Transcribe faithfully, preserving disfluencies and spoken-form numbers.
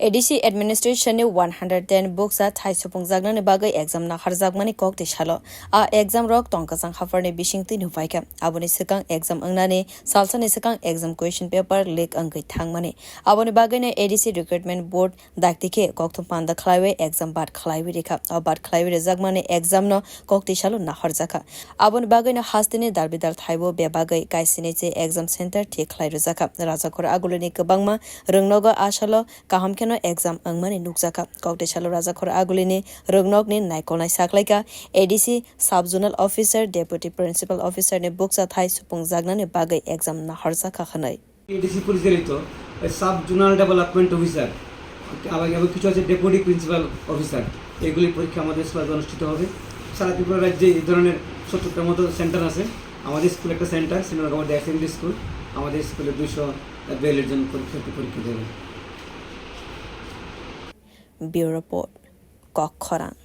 A D C administration ni one hundred ten bukcha thai supungjaknani bagwi exam naharjakmani kok twi salo. A exam rok tongkajang haphar ni bisingtwi nupaikha. Aboni swkang exam wngnani salsani swkang exam question paper leak wngwi thangmani. Aboni bagwino A D C recruitment board dakti khe kokthum panda khlaiwi exam bat khlaiwi rikha. O bat khlaiwi rijakmani exam no kok twi salo nahorjakha. Aboni bagwino hasteni dalbidal thaibo bebagwi kaisini se exam center thik khlai rwjakha. Rajakhor Agulini kwbangma rwngnogo a salo kaham kheno exam wngmani nukjakha. Kokte salo Rajakhor Agulini rwngnokni naikolnai saklaikha A D C, Sub Zonal Officer, Deputy Principal Officer ni bukcha thai supungjaknani bagwi exam nahorjakha hwnwi. A D C পরিচালিত sub zonal development officer এবং এবং কিছু আছে deputy principal officer, এগুলি পরীক্ষা আমাদের স্কুলে অনুষ্ঠিত হবে। সারা ত্রিপুরা রাজ্যে এই ধরনের সত্তরটার মতো সেন্টার আছে। আমাদের স্কুল একটা centre, senior government higher secondary school. আমাদের স্কুলে দুইশো বিয়াল্লিশ জন পরীক্ষার্থী পরীক্ষা দেবে। Bureau Report, Kokkhorang.